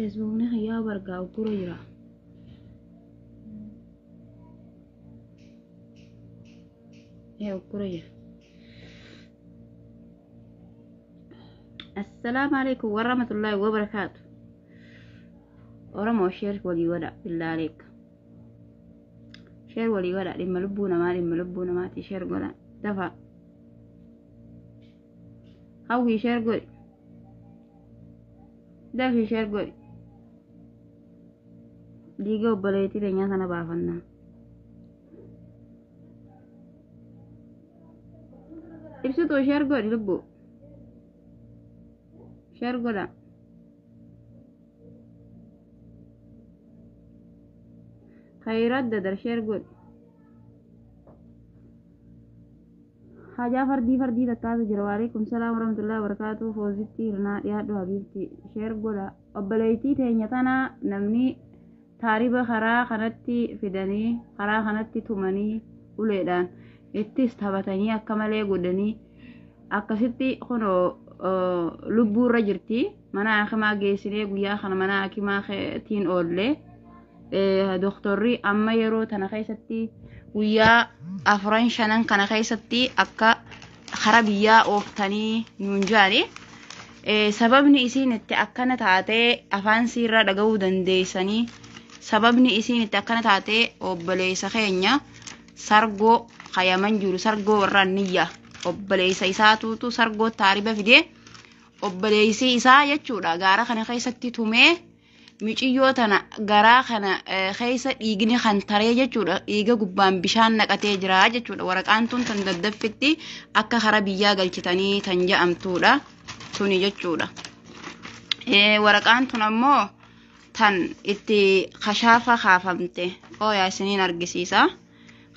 Feesbuukni kiyyaa bargaa uggura jira. Ee uggura jira. Assalaamu alaikum warahmatullaahi wabarakaatu. Oromoo sheer walii godha billaa aleeka. Sheer walii godha dhimma lubbuu namaa dhimma lubbuu namaati sheer godha dafa. Hawwii sheer godhi. Dafii sheer godhi. Dhiiga obboleettii teenyaa sana baafannaa. Ibsituu sheer godhi lubbuu. Sheer godha. Khayraat dadar sheer godhi. Hajaa fardii fardii takkaatu jira. Waalaikum salaam warahmatullahi wabarakatuh. Foozitti hirnaa dhiyaadhu habiibti. Sheer godha. Obboleettii teenya tana namni taariba karaa kanatti fidanii karaa kanatti tumanii uleedhaan ittis taphatanii akka malee godhanii akkasitti kunoo lubbuurra jirti. Mana hakimaa geessinee guyyaa kana mana hakimaa tiin oollee. Doktorri amma yeroo tana keessatti guyyaa afuran shanan kana keessatti akka kara biyyaa ooftanii nuun jaani. Sababni isiin itti akkana taatee afaan siirraa dhaga'uu dandeessanii sababni isiin itti akkana taatee obboleessa keenya sargoo kayaman jiru sargoo warra niyya obboleessa isaatuutu sargoo taariba fidee obboleessi isaa jechuudha gaara kana keessatti tumee miciyyoo tana garaa kana keessa dhiigni kan taree jechuudha dhiiga gubbaan bishaan naqatee jira jechuudha waraqaan tun tan daddaffitti akka kara biyyaa galchitanii tan ja'amtuudha tuni jechuudha. Waraqaan tun ammoo tan itti kashaafa kaafamte ooyaa isiniin argisiisa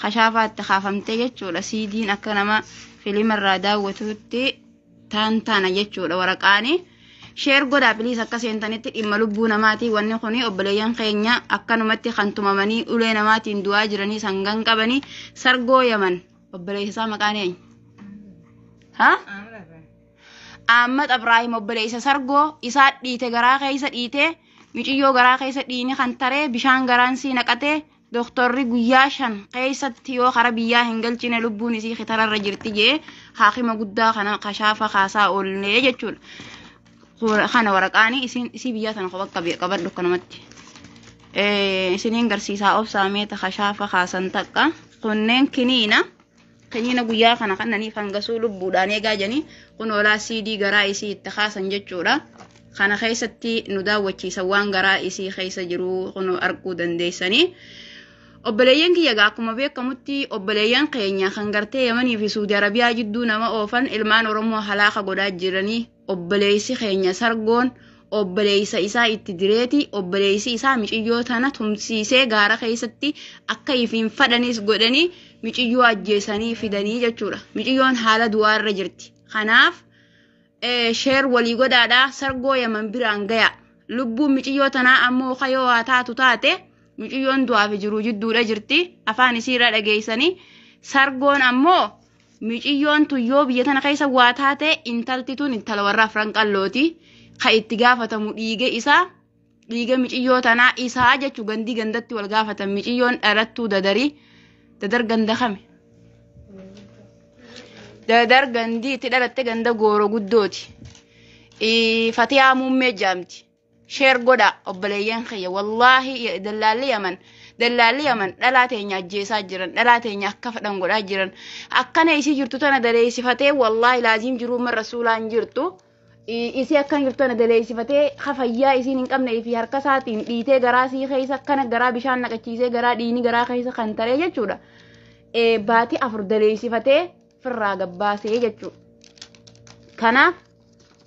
kashaafaa itti kaafamte jechuudha siidiin akka nama filimarraa daawwatutti taan tana jechuudha waraqaani. Sheer godhaa piliis akka seentanitti dhimma lubbuu namaati wanni kuni obboleeyyan keenya akkanumatti kan tumamanii ulee namaatiin du'aa jiranii sangan qabanii sargoo yaman obboleessa isaa maqaan eenyu? Ha? Ahmad Abraahim obboleessa sargoo isaa dhiite garaa keessa dhiite miciyyoo garaa keessa dhiini kan taree bishaan garaan sii naqatee doktorri guyyaa 5 keessatti yoo kara biyyaa hin galchine lubbuun isii kitararra jirti jee haakima guddaa kana kashaafa kaasaa oolnee jechuudha. Kana waraqaanii isiin isii biyyaa tana kopha qabadhu akkanumatti. Isiniin garsiisaa obsaa meeta kashaafa kaasan takka kunneen kiniina. Kiniina guyyaa kana kannanii fangasuu lubbuudhaan eegaa janii kun olaa siidii garaa isii itti kaasan jechuudha. Kana keessatti nu daawwachiisan waan garaa isii keessa jiru kun arguu dandeessanii. Obboleeyyan kiyya egaa akkuma beekamutti obboleeyyan keenya kan gartee Yamanii fi Suudi Arabiyaa jidduu nama oofan ilmaan Oromoo halaaka godhaa jiranii obboleessi keenya sargoon obboleessa isaa itti direeti obboleessi isaa miciyyoo tana tumsiisee gaara keessatti akka ifiin fadhanis godhanii miciyyoo ajjeesanii fidanii jechuudha. Miciyyoon haala du'aa irra jirti. Kanaaf sheer walii godhaadhaa sargoo Yaman biraan gaya. Lubbuun miciyyoo tanaa ammoo kayoo haa taatu taate miciyyoon du'aa fi jiruu jidduudha jirti. Afaan isiirra dhageessanii sargoon ammoo miciyyoon tun yoo biyya tana keessa waa taate intalti tun intala warra afran qallooti. Ka itti gaafatamu dhiiga isaa dhiiga miciyyoo tanaa isaa jechuu gandii gandatti wal gaafatan miciyyoon dhalattuu dadarii dadar ganda kame. Dadar gandii itti dhalatte ganda gooroo guddooti. Fatiyaa muummee jaamti. Sheer godha obboleeyyan kiyya wallaahi dallaalli yaman dallaalli yaman dhalaa teenya ajjeesaa jiran dhalaa teenya akka fedhan godhaa jiran akkana isii jirtu tana daleessifatee wallaahi laaziim jiruu man rasuulaan jirtu isii akkana jirtu tana daleessifatee hafayyaa isiin hin qabne fi harka isaatiin dhiitee garaa isii keessa akkana garaa bishaan naqachiisee garaa dhiini garaa keessa kan taree jechuudha. Baatii 4 daleessifatee firraa gabbaasee jechuudha. Kanaaf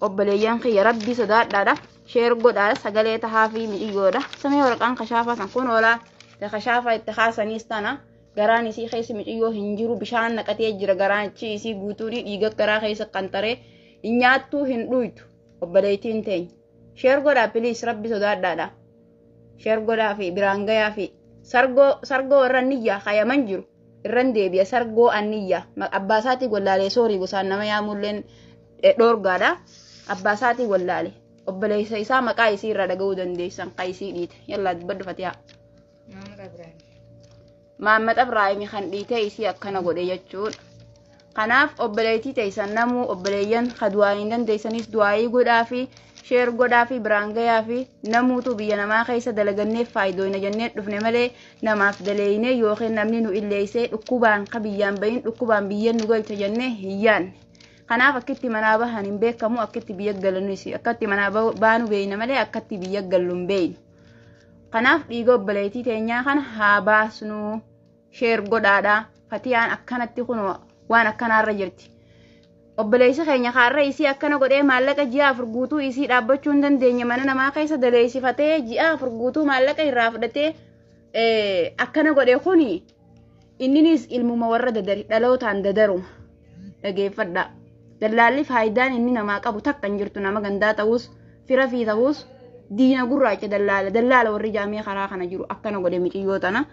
obboleeyyan kiyya rabbii sodaadhaadha. Sheer godhaa sagalee tahaa fi mi'iyyoodha. Samii waraqaan kashaafaa san kun oolaa kashaafaa itti kaasaniis tana garaan isii keessa miciyyoo hin jiru bishaan naqatee jira garaan achi isii guutuun dhiiga garaa keessa kan taree hin nyaattuu hin dhuytu obboleettiin teenya. Sheer godhaa piliis rabbi sodaadhaadha. Sheer godhaa fi biraan gayaa fi sargoo warra niyyaa kayaman jiru irran deebi'a sargoo anniyyaa abbaa isaatii wallaalee soorii gosaan nama yaamulleen dhoorgaadha abbaa isaatii wallaalee. Obboleessa isaa maqaa isii irraa dhaga'uu dandeessan ka isii dhiite. Yallaa dubbadhu Fatihaa. Maamad Ibrahim. Maamad Ibraahim kan dhiitee isii akkana godhe jechuudha. Kanaaf obboleettii teessan namuu obboleeyyan ka du'aa hin dandeessanis du'aayii godhaa fi sheer godhaa fi biraan gayaa fi namuutu biyya namaa keessa dalaganneef faayidoona jennee dhufne malee namaaf daleeyne yookiin namni nu illeessee dhukkubaan ka biyyaan bahin dhukkubaan biyya nu galcha jennee hin yaanne. Kanaaf akkitti manaa bahan hin beekamu, akkitti biyya galanus akkatti manaa baanu beeyna malee akkatti biyya gallu hin beeynu. Kanaaf dhiiga obboleettii teenyaa kana haa baasnu, sheer godhaadha. Fatiyaan akkanatti kun waan akkanaarra jirti. Obboleessi keenya kaarra isii akkana godhee maallaqa ji'a 4 guutuu isii dhaabbachuu hin dandeenye, mana namaa keessa daleessifatee ji'a 4 guutuu maallaqa irraa fudhatee akkana godhe kuni inninis ilmuma warra dadari dhalootaan dadaruma. Dhageeffadha. Dallaalli faayidaan inni namaa qabu takka hin jirtu, nama gandaa ta'us fira fi ta'us diina gurraacha dallaala dallaala warri jaamee karaa kana jiru akkana godhe miciyyoo tana.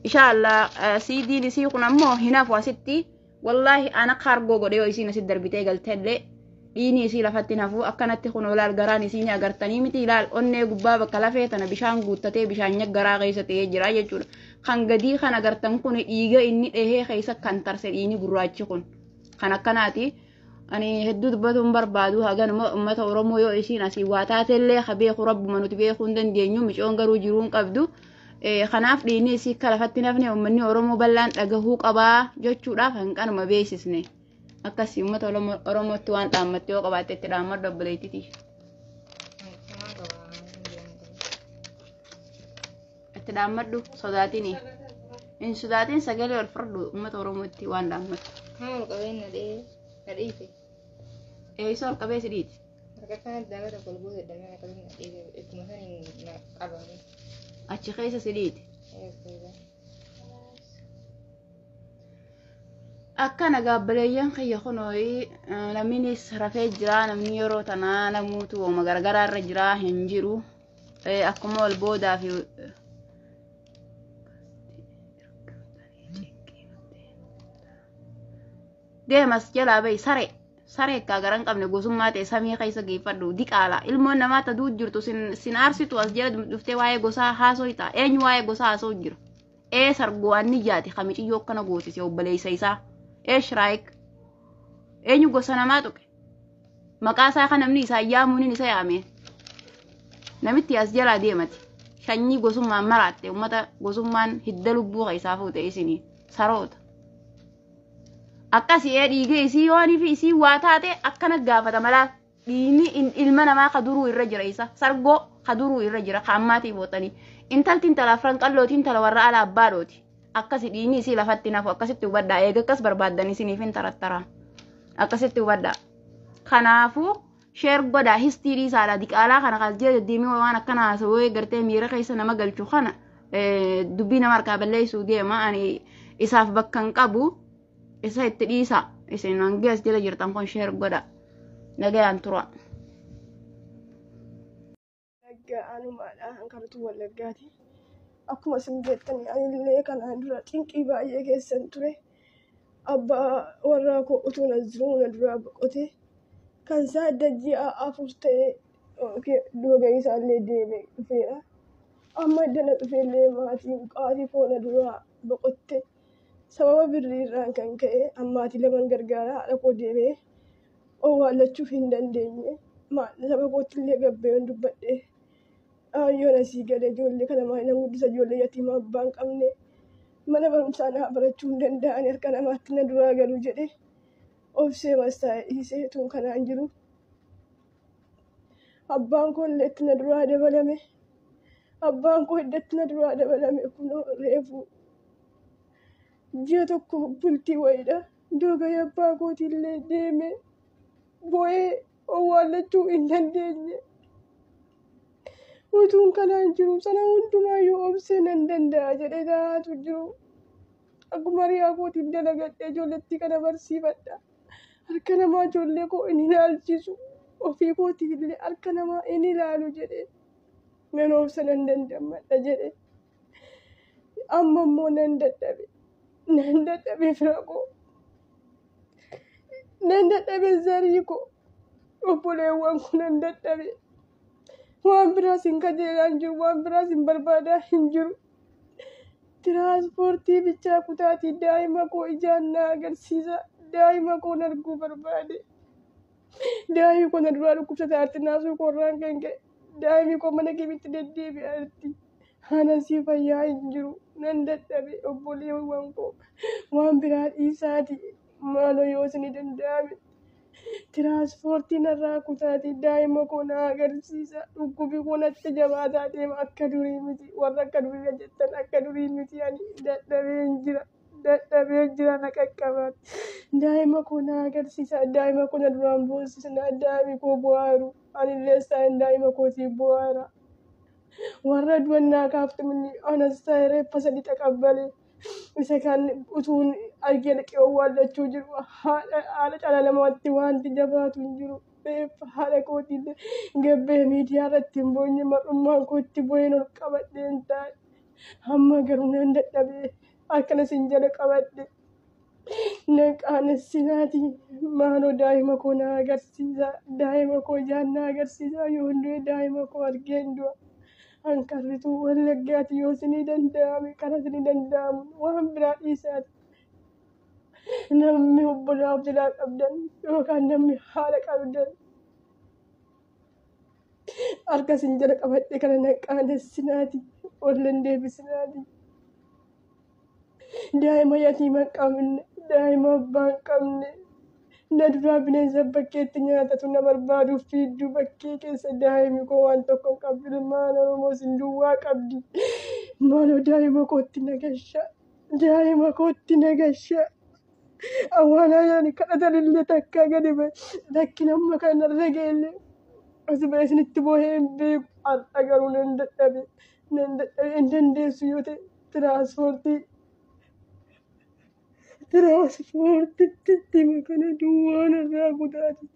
Inshaallah siidiin isii kun ammoo hin hafu asitti. Wallaahi ana kaargoo godhe yoo isiin asitti darbitee galtellee dhiini isii lafatti hin hafu. Akkanatti kun olaal garaan isiin agartanii miti, ilaal onnee gubbaa bakka lafee tana bishaan guuttatee bishaan garaa keessa ta'ee jira jechuudha. Kan gadii kan agartan kun dhiiga inni dhehee keessa kan tarse dhiini gurraachi kun kan akkanaati. Ani hedduu dubbatuun hin barbaadu, haganuma uummata Oromoo yoo isiin asii waa taatellee ha beeku rabbuma, nuti beekuu hin dandeenyu, micoon garuu jiruu hin qabdu. Kanaaf dhiinni isii akka lafatti nafne uummanni Oromoo bal'aan dhagahuu qabaa jechuudhaaf hanqanuma beeksisne. Akkasii uummata Oromootti waan dhaammatte yoo qabaatte itti dhaammadhu obboleettiti. Itti dhaammadhu, sodaatini. Hin sodaatin, sagalee ol fudhadhu uummata Oromootti waan dhaammattu. Haa ol qabeen na dhee na dhiite. Eessa ol qabee si dhiiti? Harka kanatti daala tokko ol buuse damee akkasuma na dhiite, ittuma saniin na qabame. Achi keessa si dhiiti. Akkana gaabbileeyyan kiyya kunooyi namnis rafee jira, namni yeroo tanaa namuutu wooma garagaraa irra jira hin jiru. Akkuma ol boodaa fi deemas jalaa bahi saree saree akka garan qabne gosummaa ta'e samii keessa geeffadhu diqaala ilmoon namaa ta duut jirtu sin aarsitu as jala dhuftee waa'ee gosaa haasoo ta'a. Eenyu waa'ee gosaa haasoo jira? Ee sargoo anni jaati kamiciyyoo akkana goosise obboleessa isaa ee shiraayik eenyu gosa namaa tuqe maqaa isaa kan namni isaa yaamuun isa yaame namitti as jalaa deemati shanyii gosummaan maraatte ummata gosummaan hidda lubbuu keessaa fuute isinii saroota. Akkasii ee dhiigee isii yoonii fi isii waa taate akkana gaafata malaa dhiigni ilma namaa ka duruu irra jira, isa sargoo ka duruu irra jira ka ammaatii bootanii intalti intala afran qallooti intala warra ala abbaadhooti. Akkasi dhiigni isii lafatti nafu akkasitti hubadhaa, eega akkas barbaaddan isiniif hin tarattaraa akkasitti hubadhaa. Kanaafuu sheer godhaa histiirii isaadha diqaalaa kana kas jee deddeemee waan akkana haasawee gartee miira keessa nama galchu kana dubbii nama harkaa balleessuu deema. Ani isaaf bakka hin qabu, isa itti dhiisa. Isin hangi as jala jirtan kun sheer godha, nagayaan tura. Wallaggaa anumaadha hankartuu Wallaggaati. Akkuma isin beektan anillee kanaan dura cinqii baay'ee keessan ture. Abbaa warraa koo utuu na jiruu na duraa boqote. Kan isaa adda ji'a 4 ta'e du'a isaallee deeme dhufeera. Amma edda na dhufeellee maatiin qaatii koo na duraa boqotte. Sababa birrii irraan kan ka'e ammaatii laman gargaara haadha koo deemee owwaallachuuf hin dandeenye. Saba kootti gabbee dubbadhe. Yoon asii galee ijoollee kana maal nan guddisa, ijoollee yatiima abbaa hin qabne mana barumsaa naa barachuu hin danda'an harka namaatti na duraa galu jedhe obsee mastaa'ee dhiisee tun kanaan jiru. Abbaan koo illee itti na duraa dabalame. Abbaan koo iddatti na duraa dabalame kunoo reefu ji'a tokko bultii wayiidha. Doogayee abbaa kootiillee deeme boo'ee owwaallachuu hin dandeenye. Utuun kanaan jiru sana hundumaayyuu obsee nan danda'a jedhee taa'aatu jiru. Akkuma riyaa kootiin dalagadhee ijoollettii kana barsiifadha. Harka namaa ijoollee koo hin ilaalchisu. Ofii kootiif illee harka namaa hin ilaalu jedhee nan obsa nan dandammadha jedhe. Amma immoo nan dadhabe. Nan dadhabe fira koo. Nan dadhabe zarii koo. Obboleewwan koo nan dadhabe. Waan biraas hin kajeelaa hin jiru, waan biraas hin barbaadaa hin jiru. Tiraanspoortii bichaa kutaatii daa'ima koo ijaan na agarsiisa. Daa'ima koo arguu barbaade. Daa'imni koo na duraa dhukkubsataa jirti, naasuu koo irraan kan ka'e. Daa'imni koo mana keetti deddeebi'aa jirti. Anasii fayyaa hin jiru. Nan dadhabe obboleewwan koo. Waan biraa dhiisaati. Maaloo yoo isinii danda'ame. Tiraanspoortii narraa kutaatii daa'ima koo na agarsiisa. Dhukkubi koo natti jabaataa deema akka durii miti. Warra akka durii jettan akka durii miti ani dadhabeen jira. Dadhabeen jira na qaqqabaati. Daa'ima koo na agarsiisa. Daa'ima koo na duraan boossisna. Daa'imni koo bo'aaru. Anillee isaan daa'ima kootiif bo'aara. Warra du'an naa kaaftumni anas ta'e reeffa sadi taqabbale. Isa kan utuun argee dhaqee owwaallachuu jiru haadha cala namaatti wanti jabaatu hin jiru. Reeffa haadha kootiillee gabbee miidiyaa irratti hin boonye mar'ummaan kootti bo'een ol qabadheen taa'e. Amma garuu nan dadhabee akkana isin jala qabadhe. Na qaanessinaati maaloo daa'ima koo na agarsiisa. Daa'ima koo ijaan na agarsiisa. Yoo du'e daa'ima koo argeen du'a. Hankarrituu Wallaggaati yoo isinii danda'ame kana isinii danda'amu waan biraa dhiisaati. Namni obbolaa of jalaa qabdan yookaan namni haadha qabdan harka isin jala qabadhe kana na qaanessinaati. Ol hin deebisinaati. Daa'ima yatiima hin qabne, daa'ima abbaa hin qabne, na duraa bineensa bakkeetti nyaatatu na barbaaduuf fiidduu bakkee keessa daa'imni koo waan tokko hin qabdu. Ilmaan Oromoo isin duwwaa qabdi. Maaloo daa'ima kootti na gasha. Daa'ima kootti na gasha. Awwaalaa kadhatanillee takka gadi ba'e. Rakkina amma kanarra ga'ellee as ba'e isinitti boo'ee hin beeku. Har'a garuu nan dadhabe. Nan dadhabe hin dandeessu yoo ta'e tiraanspoortii tiraanspoortiitti kana duwwaan irraa kutaati.